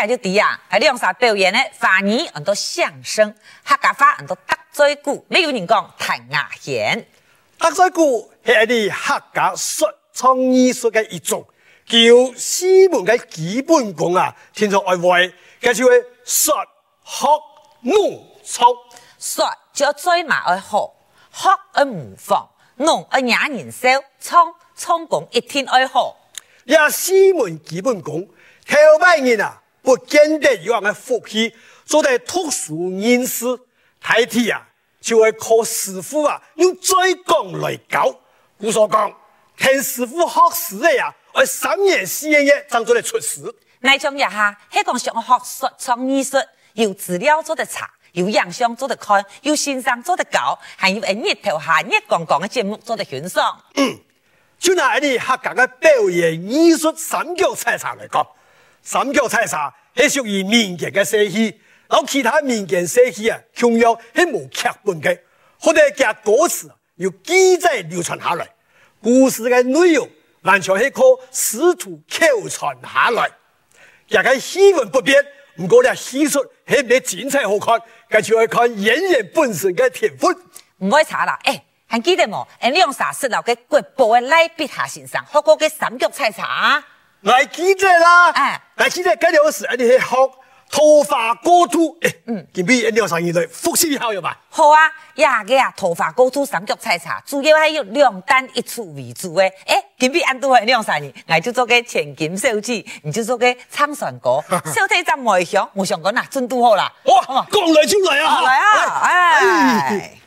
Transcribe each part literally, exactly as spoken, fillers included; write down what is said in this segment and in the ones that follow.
該就知啊，該兩儕表演个華語安到相聲，客家話安到答嘴鼓，乜有人講彈牙絃。答嘴鼓係𠊎俚客家說唱藝術个一種，佢有四門个基本功啊，定著愛會，該就係說、學、弄、唱。說就嘴嘛愛好，學愛模仿，弄愛惹人笑，唱，唱功一定愛好。這四門基本功，頭擺人啊， 不見得有恁个福氣，做得讀書認字。大體啊，就愛靠師傅啊，用嘴講來教。故所講，跈師傅學師个啊，愛三年四個月正做得出師。哪像這下，係講想學說唱藝術，有資料做得查，有影像做得看，有先生做得教，還有𠊎日頭下月光光个節目做得欣賞。 就拿𠊎俚客家个表演藝術三腳採茶來講，三腳採茶係屬於民間个戲曲，摎其他民間戲曲啊，共樣係無劇本个，或者厥歌詞啊，有記載流傳下來，故事个內容完全係靠師徒口傳下來。厥个戲文不變，毋過這戲術係毋係精彩好看，該就愛看演員本身个天分。毋會差啦，欸， 還記得無？𠊎兩儕識摎該國寶个賴碧霞先生學過該三腳採茶啊？𠊎記得啦，哎。𠊎記得該條時𠊎俚係學桃花過渡，欸，嗯。今晡𠊎兩儕人來複習一下有無？好啊，這個啊，桃花過渡三腳採茶，主要係以兩旦一組為主个。欸，今晡恁堵好𠊎兩儕人，𠊎就做該千金小姐，你就做該唱山歌，小弟一隻梅香，無相干啊，準堵好啦。哇，好無？講來就來啊！好，來啊，哎。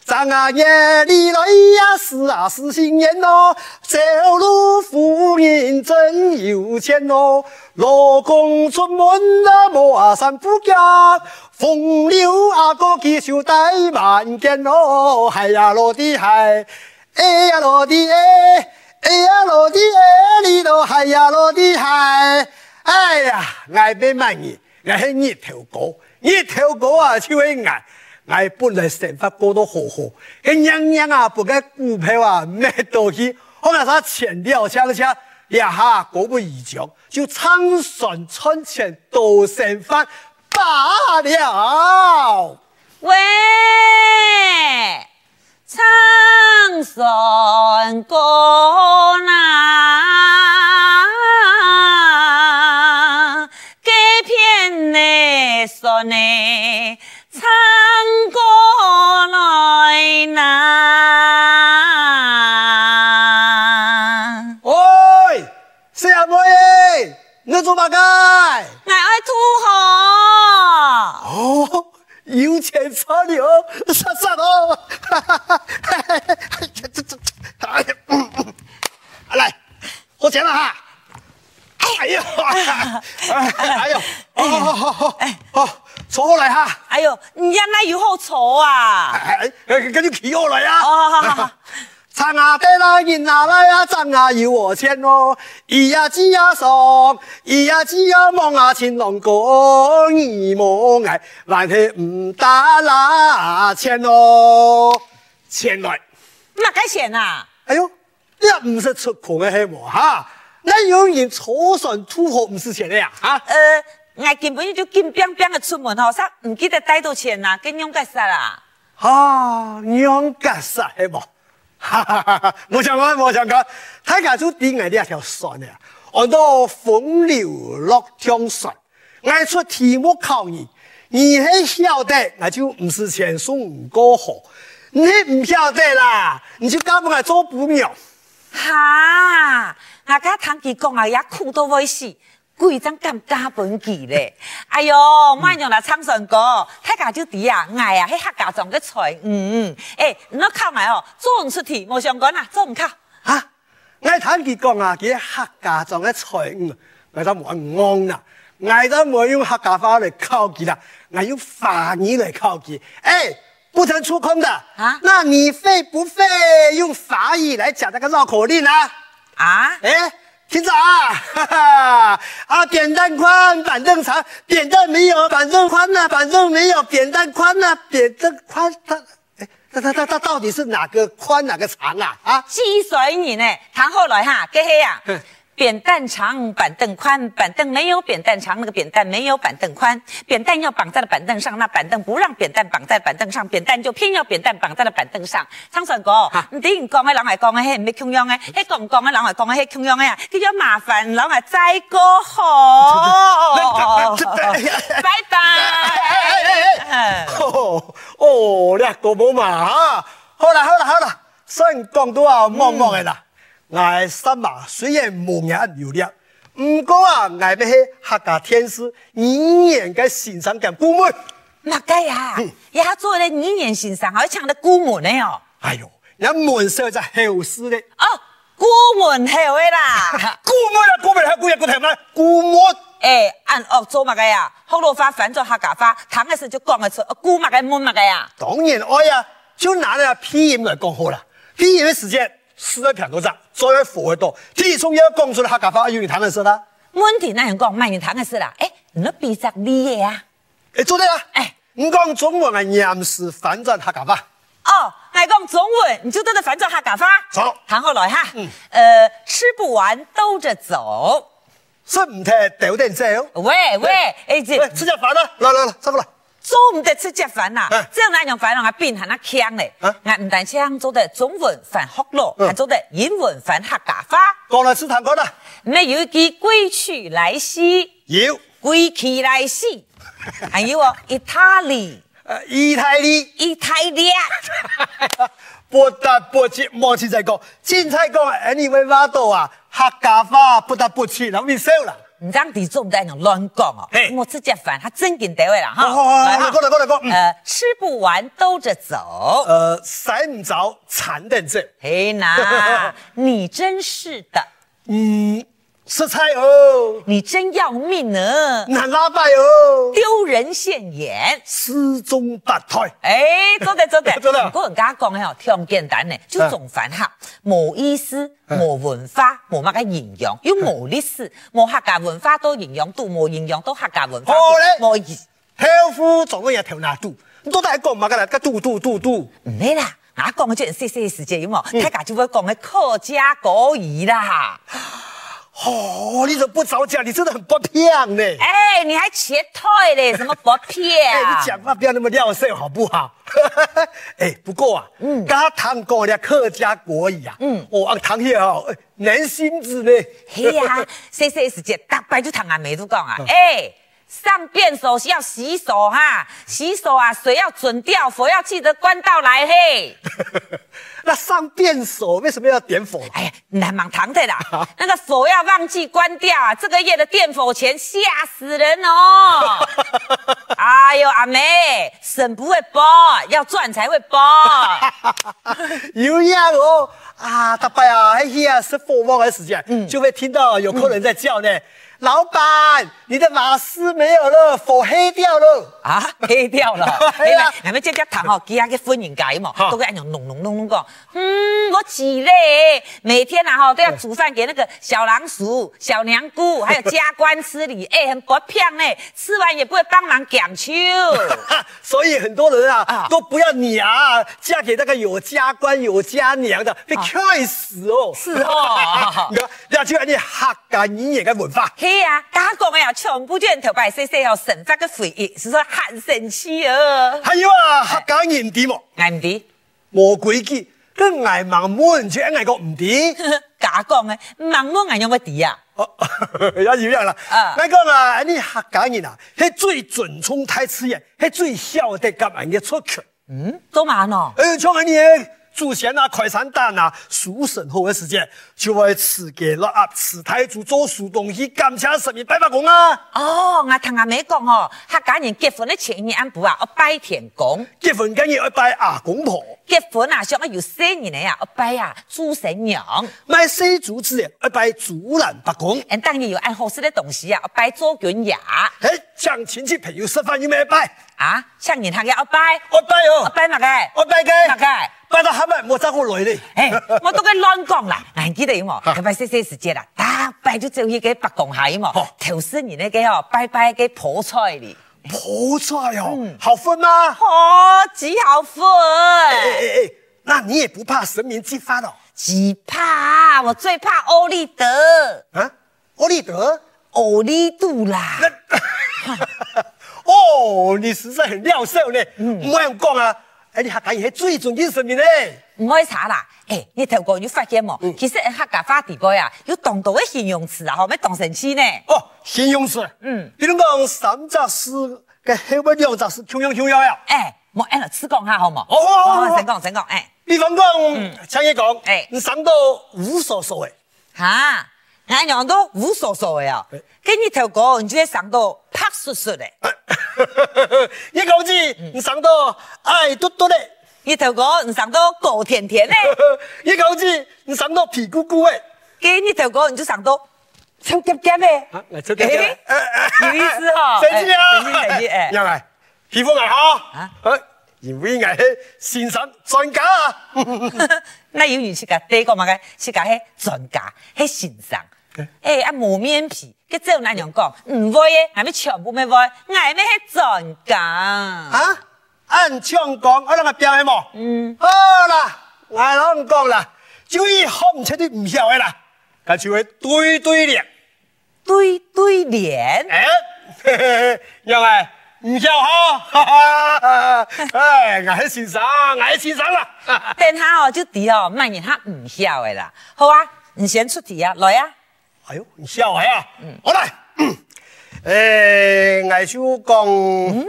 正月裡來呀，是啊是新年咯，鄒魯夫人真有錢咯。老公出門啊，無啊三不件，風流阿哥佢就戴滿件咯。嗨呀落地嗨，哎呀落地哎，哎呀落地哎，你都嗨呀落地嗨。哎呀，𠊎乜滿意。 𠊎係日頭哥，日頭哥啊，就係𠊎。𠊎本來生活過到好好，該娘娘啊，分該股票啊，賣到去，好𠊎儕錢了淨淨，這下哥不而將，就唱山賺錢討生活罷了。喂！ 唱山歌哪，該片个山呢，唱過來哪。喂，細阿妹仔，你做麼个？𠊎愛渡河。哦， 有錢賺了，煞煞哦！哎呀，嗯，嗯，來，好錢了哈！哎呀，哎呀，哦，好，好，好，好，坐好來哈！哎喲，你這哪有好坐啊？哎，哎，跟你企好來啊！哦，好，好，好。 長啊短啊，人啊來啊，長啊有我錢哦。咿呀嘰呀爽，咿呀嘰呀忙啊，情郎哥，你無𠊎，還係毋打啦錢哦。錢來。麼个錢啊？哎喲，你也毋識出窮个係無哈？哪有人坐船渡河毋使錢个呀？哈？呃，𠊎今晡日就緊拚拚个出門吼，煞毋記得帶到錢啊，該仰結煞啊？啊，仰結煞係無？ 哈哈哈哈，無相干，無相干，大家就知𠊎這條船啊，安到風流落降船。𠊎出題目考你，你係曉得，𠊎就毋使錢送你過河；你係毋曉得啦，你就嫁分𠊎做餔娘。哈，𠊎頭下聽佢講啊，也苦到會死， 鬼正敢嫁分佢咧。哎喲，莫仰啦，唱山歌，大家就知啊，𠊎啊係客家莊个才女。欸，你愛考𠊎哦，做毋出題，無相干啊，做毋考。哈？𠊎聽佢講啊，佢係客家莊个才女，𠊎正無恁戇啦，𠊎正無用客家話來考佢啦，𠊎用華語來考佢。欸， 不曾觸碰的。啊？那你會不會用華語來講那個繞口令啊？啊？欸，聽著啊，哈哈，啊，扁擔寬，板凳長，扁擔沒有，板凳寬啊，板凳沒有，扁擔寬啊，扁擔寬，它，欸，它，它，它，它到底是哪個寬哪個長啊？啊？四歲人呢，聽好來哈，該係啊，哼。扁担长，板凳宽，板凳没有扁担长，那个扁担没有板凳宽。扁担要绑在了板凳上，那板凳不让扁担绑在板凳上，扁担就偏要扁担绑在了板凳上。张帅哥，你听人讲个，人来讲个，嘿，没共样个，嘿，讲讲个，人来讲个，嘿，共样个啊，这叫麻烦，人来再过好。拜拜。哦，哦，你个无嘛哈，好啦好啦好啦，算讲到啊，默默个啦。 𠊎三嫲虽然無恁有力，毋過啊，𠊎乜係客家電視語言个先生兼顧問。麼个啊？也做了語言先生，還搶了顧問呢哦。哎喲，人門少隻後事咧。哦，顧問後个啦。顧問啊，顧問，還顧也顧頭嘛，顧問。哎，恁惡做麼个啊？學老話翻做客家話，聽个時就講得出，顧麼个問麼个啊？當然愛啊，就拿那配音來講好啦。配音个時間， 字愛平到正，嘴愛和得到，體重要講出客家話，有人聽得識啦。問題哪樣講，麼人聽得識啦？哎，你都比隻例个啊？哎，做得啊！哎，你講中文啊，念詩翻轉客家話。哦，𠊎講中文，你就做得翻轉客家話。好，聽好來哈。嗯，呃，吃不完兜着走。 食毋忒兜等走。喂喂，哎這，喂，食隻飯啦，來來來，上過來。做毋得食隻飯啦，這樣哪樣翻啊？變還較強咧。啊，毋單淨做得中文翻學老，還做得英文翻客家話。講來試聽看啦。乜有一句歸去來兮，有，歸去來兮，還有哦，意大利，呃，意大利，意大利。不得不去，莫去再講，凊彩講，anyway話到啊，客家話不得不去，然後你笑啦。 毋單淨做毋得恁樣亂講哦，莫直接翻，較正經兜个啦哈。好好好，來，過來過來過。呃，吃不完兜着走。呃，食毋飽，餐等走。嘿呐，你真是的。嗯，實在哦。你真要命呢。難拉拜哦。丟人現眼。失蹤八代。哎，做得做得，做得。毋過人家講个吼，挺簡單个，就總翻哈，無意思。 無文化，無麼个營養，又無歷史，無客家文化都營養肚，無營養都客家文化肚，好咧無意。豆腐總共也頭那肚，你到底講麼个啦？个肚肚肚肚。毋係啦，𠊎講个就係細細時節有無？大家就會講个客家國語啦。哦，你怎麼不早講？你真的很不偏呢。哎，你還切菜咧，什麼不偏？哎，你講話不要那麼撂脣好不好？哎，不過啊，嗯，剛剛聽講个客家國語啊，嗯，哦，啊，聽起來哦， 能心子呢？係啊，細細時節，逐擺就聽阿姆就講啊，哎，上便所是要洗手哈，洗手啊，水要準掉，火要記得關到來嘿。那上便所為什麼要點火？哎呀，你還蠻唐突啦，那個火要忘記關掉啊，這個月的電火錢嚇死人哦。哎呦，阿姆，省不會報，要賺才會報。有影哦， 啊，逐擺啊，係去啊食火鍋个時間，就會聽到有客人在叫呢：「老闆，你的瓦斯沒有了，火黑掉了。」啊，黑掉了。係啊。你們這隻談吼，其他个婦人家嘛，都會恁樣弄弄弄弄講，嗯，我急嘞，每天啊吼都要煮飯給那個小狼鼠、小娘姑，還有家官吃哩，哎，很不漂呢，吃完也不會幫忙撿去。所以很多人啊，都不要你啊，嫁給那個有家官有家娘的，會氣死哦。是哦。你看，這就係你客家語言个文化。係啊，大家講个啊，全部就係頭擺細細吼生活个回憶，係說很神奇哦。還有啊，客家人知無？𠊎毋知。無規矩，該𠊎吂問就𠊎講毋知。假講个，吂問𠊎仰會知啊？哦，也有影啦。啊𠊎講啊，你客家人啊，係最尊重大自然，係最曉得感恩个族群。嗯，做麼个呢？呃，像恁呢，祖先啊，開山丹啊，收成好个時節，就會㓾雞落鴨，㓾大豬，做收冬戲，感謝神明，拜伯公啊。哦，𠊎聽阿姆講吼，客家人結婚个前一日暗晡啊，愛拜天公。結婚該日愛拜阿公婆。結婚啊，想愛有細人仔啊，愛拜啊，祖先娘。買細豬子仔，愛拜祖藍伯公。嗯，當然有恁好食个東西啊，愛拜灶君爺。嘿，請親戚朋友食飯有無愛拜？啊，請人客个愛拜。愛拜哦。愛拜麼个？愛拜个。麼个？拜到下擺莫再過來咧。嘿，莫在該亂講啦，𠊎記得有無？頭擺細細時節啦，逐擺就走去該伯公下有無？投食人仔該吼，拜拜該泡菜哩。泡菜哦，好食嗎？哦，極好食。哎哎哎，那你也不怕神明激發哦？雞扒啊，我最怕歐力德。啊，歐力德？歐力度啦。哦，你實在很料少呢。嗯，毋好恁講啊。哎，你客家人係最尊敬神明呢。毋會差啦。哎，你頭過有發現無？嗯，其實客家話底背啊，有當多个形容詞啊，吼，乜當神奇呢。哦，形容詞。嗯，比如講三隻字，該後尾兩隻字，共樣共樣呀。哎，莫恁樣試講下好無？哦，好，好，好，好。先講，先講，哎。比方講，嗯，請你講，哎，你生到烏索索个。 哈，𠊎仰到烏索索个啊？該日頭哥，你就會生到白雪雪个。你講起，你生到矮嘟嘟个。日頭哥，你生到高甜甜个。你講起，你生到肥咕咕个。該日頭哥，你就生到瘦夾夾个。啊，𠊎瘦夾夾个。有意思哈。神奇啊。神奇，神奇，哎。仰仔？ 欺負𠊎哈？啊？呃，因為𠊎係先生專家啊。哪有人自家知講麼个，自家係專家，係先生。哎，啊，無面皮，該照𠊎恁樣講，毋會个，𠊎乜全部乜會，𠊎乜係專家。啊？恁樣講，𠊎摎𠊎表係無？嗯。好啦，𠊎摎你講啦，就一項毋切對毋曉个啦，該就係對對聯。 對對聯？哎，嘿嘿嘿，仰仔，毋曉哈？哎，𠊎係先生，𠊎係先生啦。等下哦，就知哦，麼人較毋曉个啦。好啊，你先出題啊，來啊。哎喲，你曉个啊？好來，哎，𠊎就講，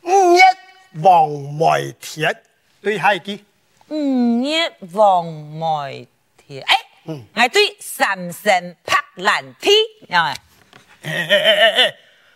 五月黃梅天，對下一句。五月黃梅 天。哎，𠊎對三星白蘭地，仰仔？哎哎哎哎哎，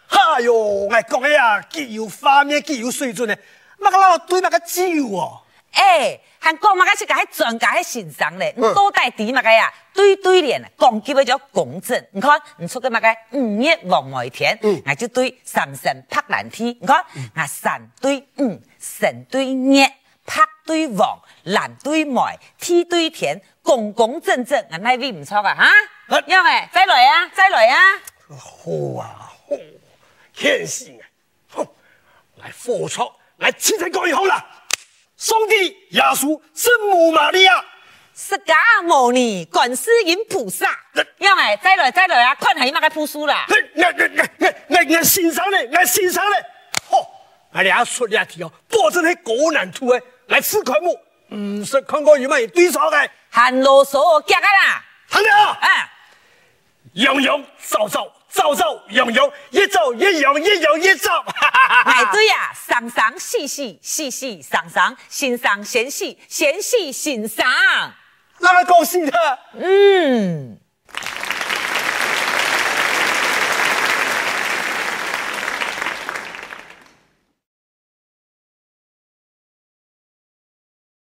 哎喲，𠊎講个啊，極有畫面，極有水準个，麼个摎對麼个酒哦？哎，還講麼个自家係專家係先生咧，你到底知麼个啊？對對聯，講究个就公正。你看，你出个麼个五月黃梅天，𠊎就對三星白蘭地。你看，𠊎三對五，星對月， 白對黃，蘭對梅，地對天，公公正正，𠊎哪位毋著啊？哈？仰仔？再來啊，再來啊！好啊，好，現成啊！哼，𠊎火著，𠊎親自講一項啦！上帝、耶穌、聖母瑪利亞， 釋迦牟尼、觀世音菩薩。仰仔？再來，再來啊！看還有麼个步數啦？𠊎𠊎𠊎𠊎𠊎𠊎先生呢？𠊎先生呢？吼！𠊎這下出這題哦，保證係高難度个，𠊎試看無？毋識看過有麼人對著个。還囉嗦，遽啊啦！聽著啊！啊！ 洋洋燥燥，燥燥洋洋，一燥一洋，一洋一燥。𠊎對啊，生生死死，死死生生，先生先死，先死先生。那麼恭喜他。嗯。